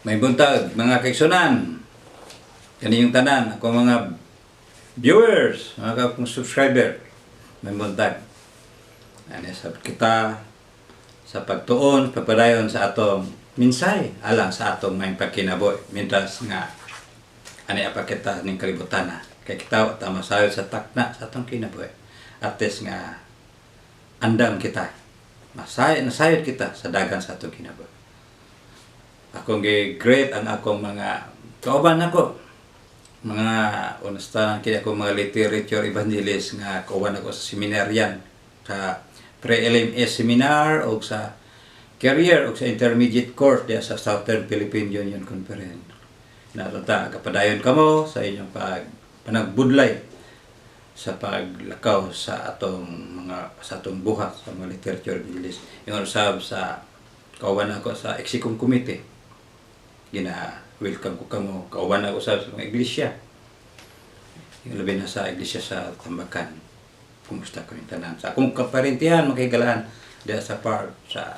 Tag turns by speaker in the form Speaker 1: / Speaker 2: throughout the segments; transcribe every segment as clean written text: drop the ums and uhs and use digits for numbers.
Speaker 1: Maayong buntag, mga kaigsuonan. Kaniyong tanan, ako mga viewers, mga akong subscriber. Maayong buntag. Ano sa kita sa pagtuon, pagpadayon sa atong minsay alang sa atong may pagkinabuhi mientras nga ani pa kita ning kalibutan na. Kay kita ta masayod sa takna sa atong kinabuhi. Ates nga andam kita. Masayod, nasayod kita sa dagan sa atong kinabuhi. Akong gi-greet ang akong mga kauban nako, mga unasta kini akong mga literature evangelist nga kauban ako sa seminaryan, sa pre-LMS seminar o sa career o sa intermediate course diya sa Southern Philippine Union Conference. Natata kapadayon kamo sa inyong panagbudlay sa paglakaw sa atong mga sa atong buhat sa mga literature evangelist. Ingon usab sa kauban ako sa Execom Committee, gina welcome ko kamo. Kauban ako sa mga iglesia, yung labi na sa iglesia sa Tambakan. Kumusta ko yung tanan sa akong kaparentihan, makigalaan diya sa part sa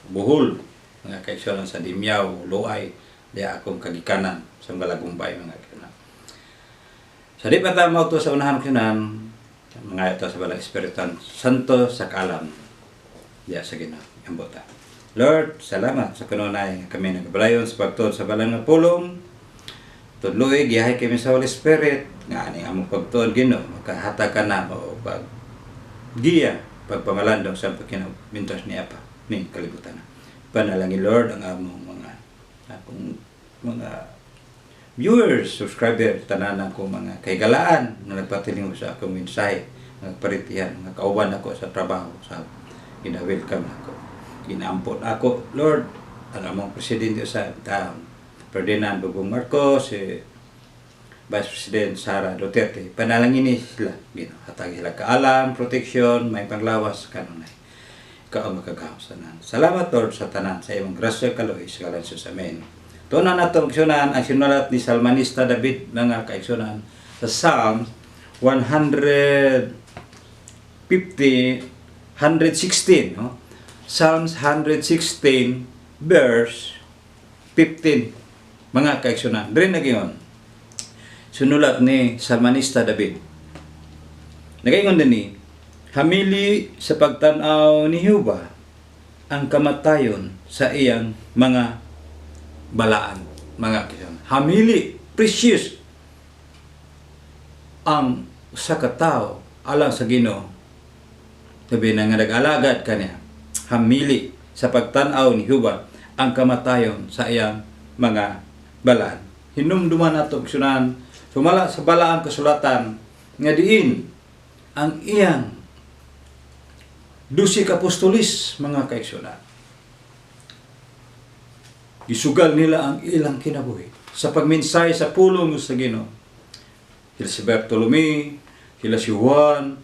Speaker 1: Bohol, mga kaigsuonan sa Dimiao, Loay, diya akong kagikanan sa Malagumbay, mga kaigsuonan. Sa di pa ta to sa unahan kinan, mga ito sa Balang Espiritu Santo, sa kaalam diya sa Ginoo. Ambot ta. Lord, salamat sa kanunay nga kami nagabalayon sa pagtuon sa balang nga pulong. Tudloi, giyahay kami sa Holy Spirit nga ani among pagtuon, Ginoo, makahatag ka na o pag giya, pagpamalandong sa pagkinabuhi mientras niya pa ning kalibutan. Panalangin, Lord, ang among mga akong mga viewers, subscriber, tanan akong mga kahigalaan na nagpatiling sa akong mensahe, mga paritihan, mga kauban ako sa trabaho, sa gina-welcome ako. Ginaampot ako, Lord, ang among presidente sa Ferdinand Bongbong Marcos, si Vice President Sara Duterte. Panalangin ni sila, Ginoo. Hatag sila kaalam, protection, may panglawas kanunay. Ikaw ang makagahom sa tanan. Salamat, Lord, sa tanan sa imong grasya, kaluoy, sa ngalan Jesus. Amen. Tunan nato, igsuonan, ang sinulat ni Salmanista David, mga kaigsuonan, sa Psalm 150 116, no? Psalms 116 verse 15, mga kaigsuonan. Diri nagaingon. Sinulat ni Salmanista David. Nagaingon din ni, "Hamili sa pagtan-aw ni Jehova ang kamatayon sa iyang mga balaan," mga kaigsuonan. Hamili, precious ang sa katao alang sa Ginoo. Sabi na nga nag-alagad kaniya, hamili sa pagtan-aw ni Jehova ang kamatayon sa iyang mga balaan. Hinumduman nato, igsuonan, sumala sa balaang kasulatan nga diin ang iyang 12 ka apostolis, mga kaigsuonan. Gisugal nila ang ilang kinabuhi sa pagminsay sa pulong sa Ginoo. Sila si Bartolome, sila si Juan,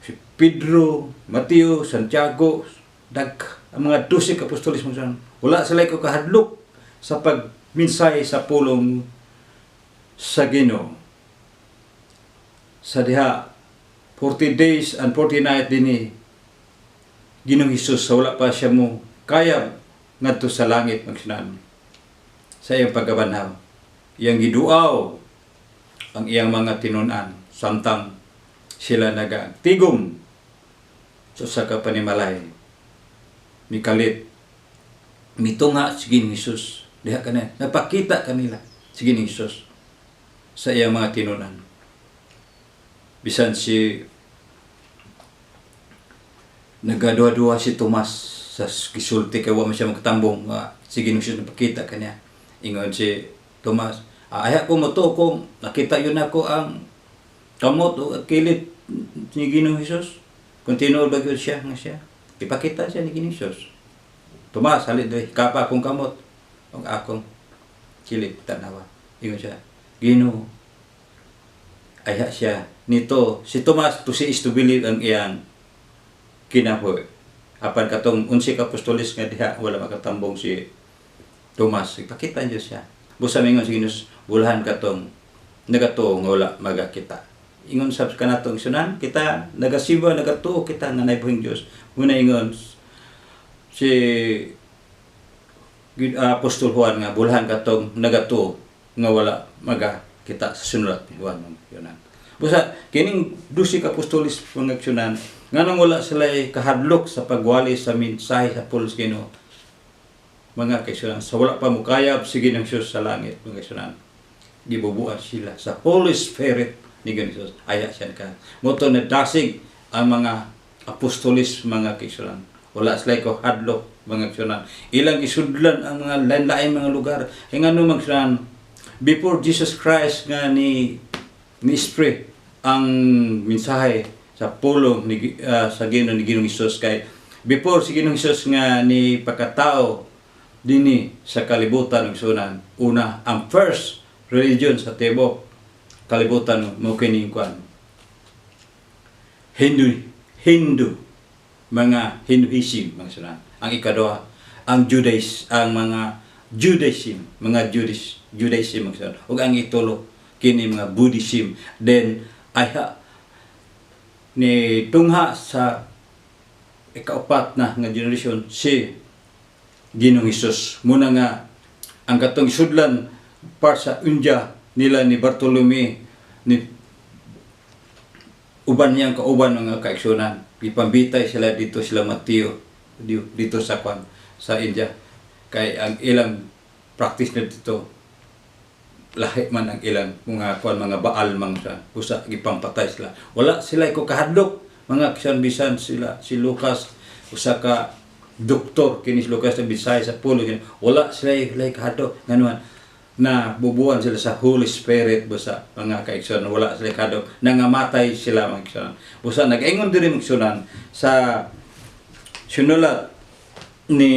Speaker 1: si Pedro, Mateo, Santiago, ang mga 12 ka apostolis mo. Wala sila ko kahadlok sa pagminsay sa pulong sa Ginoo. Sa diha 40 days and 40 nights dinhi Ginoong Hesus sa wala pa siya mo kaya ngadto sa langit magsinan sa iyang pagkabanhaw. Iyang giduaw ang iyang mga tinun-an samtang sila nagatigom sa usa ka panimalay. Mikalit, mitunga si Ginoong Hesus diha kanila. Napakita kanila si Ginoong Hesus sa iyang mga tinun-an. Bisan si nagaduha-duha si Tomas sa gisulti kay wa man siya makatambong nga si Ginoong Hesus napakita kaniya. Ingon si Tomas, "Ah, ayha ko motuo kung nakita yun ako ang kamot o kilid ni Ginoong Hesus." Kung tinuod ba gyud siya nga siya. Ipakita siya ni Ginoong Hesus. "Tomas, halit diri, kapa akong kamot ug akong kilid, tanawa." Ingon siya, "Ginoo." Ayha siya nito si Tomas, to see is to believe ang iyang kinabuhi. Apan katong 11 ka apostolis nga diha, wala makatambong si Tomas. Ipakita niyo siya. Busa mingon si Ginoo, "Bulahan katong nagatuo nga wala magakita." Ingon sa kanatong sunan, kita nagasimba, nagatuo kita nga naay buhing Dios. Muna ingon si Apostol Juan nga bulhan katong nagatuo nga wala maga kita sa sinulat ni Juan, mga. Busa kining 12 ka apostolis, mga kaigsuonan, nganong wala sila kahadlok sa pagwali sa mensahe sa pulong sa Ginoo, mga kaigsuonan, sa wala pa mukayab si Ginoong Hesus sa langit, mga kaigsuonan? Gibubuan sila sa Holy Spirit ni Ginoong Hesus. Aya siya ka mao to nadasig ang mga apostolis, mga kaigsuonan. Wala sila ko hadlok, mga kaigsuonan. Ilang gisudlan ang mga lain-lain mga lugar. Kay ngano, mga kaigsuonan, before Jesus Christ nga ni spread ang mensahe sa pulong ni sa Ginoo ni Ginoong Hesus, kay before si Ginoong Hesus nga ni pagkatao dinhi sa kalibutan ug sunan, una ang first religion sa tibuok kalibutan mo kining kwan, Hindu, mga Hinduism, mga sunan. Ang ikaduha, ang Judaism, ang mga Judaism, mga Judaism, mga sunan. Ug ang itulo kini mga Buddhism. Then ay ni tungha sa ikaupat na nga generation si Ginoong Hesus. Muna nga ang katong sudlan part sa India nila ni Bartolome ni uban niyang kauban, mga kaigsuonan, gipambitay sila dito, sila Mateo dito sa kwan, sa India, kay ang ilang practice na dito lahi man ang ilang mga kwan, mga baal mang sa usa gipampatay sila. Wala sila ko kahadlok, mga kaigsuonan, bisan sila si Lucas, usa ka doktor kini si Lucas na Bisaya sa pulo kini, wala sila like kahadlok. Nganuman na bubuan sila sa Holy Spirit. Busa, mga kaigsuonan, wala sila kahadlok, nangamatay sila, mga kaigsuonan. Busa nag-ingon diri, mga kaigsuonan, sa sinulat ni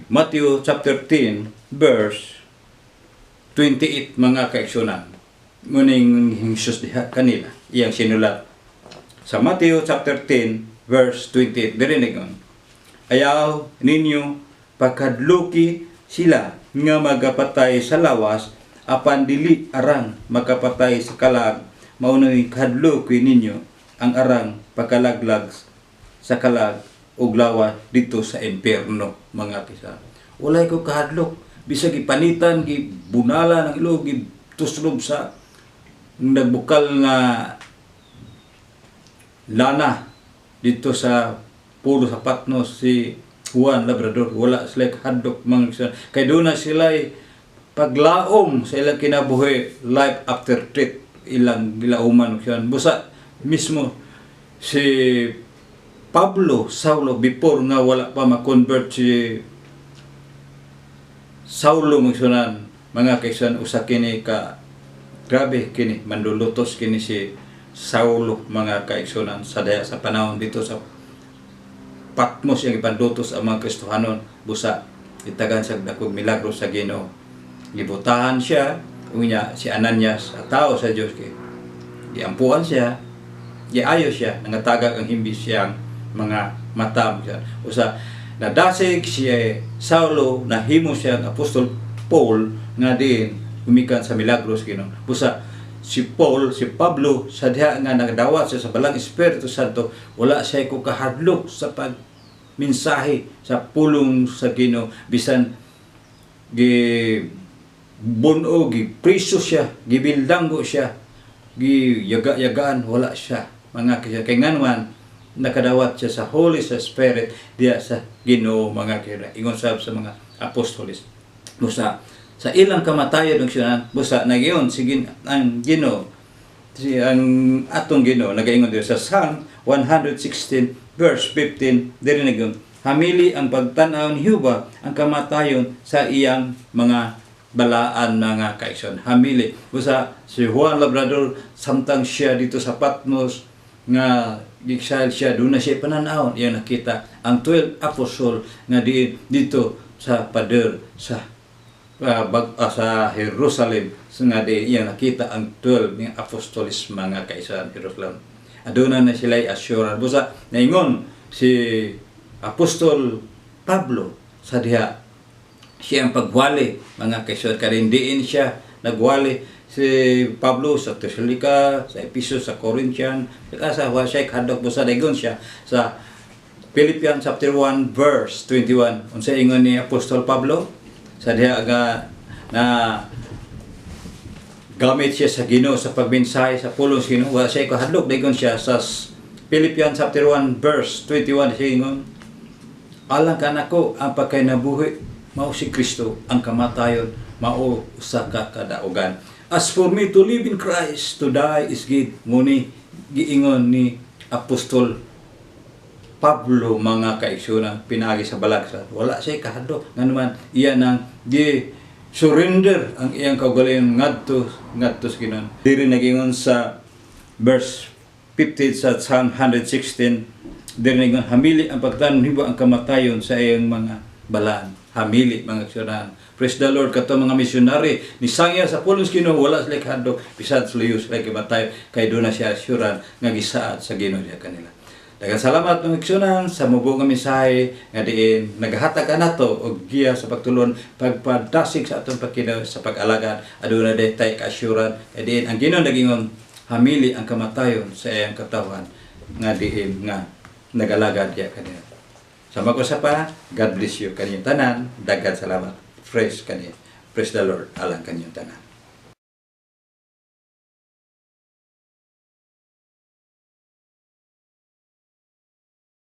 Speaker 1: Matthew chapter 10 verse 28, mga kaigsuonan. Muning Jesus diha kanila iyang sinulat sa Matthew chapter 10 verse 28, diri ningon, "Ayaw ninyo pagkadluki sila nga magapatay sa lawas apan dili arang makapatay sa kalag. Mao kadluki ninyo ang arang pagkalaglag sa kalag ug lawas dito sa impierno." Mga kisa, walay ko kahadlok bisag gipanitan, gibunala ng ilog, gituslob sa nagbukal nga lana dito sa pulo sa Patmos si Juan Labrador. Wala sila kahadlok, mga kisa, kay doon na sila paglaom sa ilang kinabuhi, life after death ilang gilauman siya. Busa mismo si Pablo, Saulo, before nga wala pa ma-convert si Saulo, magsunan, mga kaigsuonan, usa kini ka grabe kini mandulutos kini si Saulo, mga kaigsuonan, sa daya sa panahon dito sa Patmos yung ipandutos ang mga Kristohanon. Busa itagan sa dakong milagro sa Ginoo, gibutahan siya unya si Ananias at tao sa Dios kay giampuan siya, giayo siya, nangatagag ang himbis siyang mga mata. Usa nadasig si Saulo, nahimo siya ang Apostol Paul nga diin gumikan sa milagros Ginoo. Busa si Paul, si Pablo, sa diha nga nagdawat siya sa Balang Espiritu Santo, wala siya ko kahadlok sa pag mensahe sa pulong sa Ginoo bisan gi buno, gi priso siya, gibildanggo siya, gi yaga-yagaan, wala siya, mga kaya. Kay nganwan nakadawat siya sa Holy Spirit diya sa Ginoo, mga kaya. Ingon sab sa mga apostoles, busa sa ilang kamatayon ng siya, busa nagyon si ang Ginoo, si ang atong Ginoo nagaingon diri sa Psalm 116 verse 15, diri nagyon, "Hamili ang pagtan-aw ni Jehova ang kamatayon sa iyang mga balaan." Mga kaigsoon, hamili. Busa si Juan Labrador, samtang siya dito sa Patmos nga exile siya, doon na siya pananaw, iya nakita ang 12 apostle nga dito sa pader sa sa Jerusalem nga di iya nakita ang 12 nga apostoles, mga kaigsuonan, Jerusalem. Aduna na sila assurance. Busa naingon si Apostol Pablo sa diha siya ang pagwali, mga kaigsuonan, karindiin siya nagwali si Pablo sa Thessalonica, sa Ephesus, sa Corinthian, sa siya hadlok. Busa dayon siya sa Philippians chapter 1 verse 21, unsa ingon ni Apostol Pablo? Sa diha nga na gamit siya sa Ginoo sa pagmensahe sa pulong sa Ginoo, wala siya kahadlok. Dayon siya sa Philippians chapter 1 verse 21 siya ingon, "Alang kanako, ang pagkinabuhi mao si Kristo, ang kamatayon mao usa ka kadaugan. As for me, to live in Christ, to die is gain." Mao ni giingon ni Apostol Pablo, mga kaigsuonan, pinaagi sa balagsa. Wala siya kahadlok nganuman iya nang gi surrender ang iyang kaugalingon ngadto ngadto sa Ginoo. Diri nagingon sa verse 50 sa Psalm 116, diri nagingon, "Hamili ang pagtanhibo ang kamatayon sa iyang mga balaan." Hamili, mga kaigsuonan. Praise the Lord, kato mga missionary ni sangya sa pulong sa Ginoo, wala sila kahadlok bisan sa luyo sila kimatay kay duna siya assurance nga gisaad sa Ginoo diha kanila. Daghang salamat, mga igsuonan, sa mubo nga mensahe nga diin nagahatag kanato og giya sa pagtulon, pagpadasig sa atong pagkinabuhi sa pag-alagad. Aduna day tay ka-assurance nga diin ang Ginoo nagingon, "Hamili ang kamatayon sa iyang katawhan nga diin nga nagalagad diya kanila." Sa mag pa, God bless you kaninyong tanan. Daghang salamat. Praise kaniyo. Praise the Lord alang kaninyong tanan.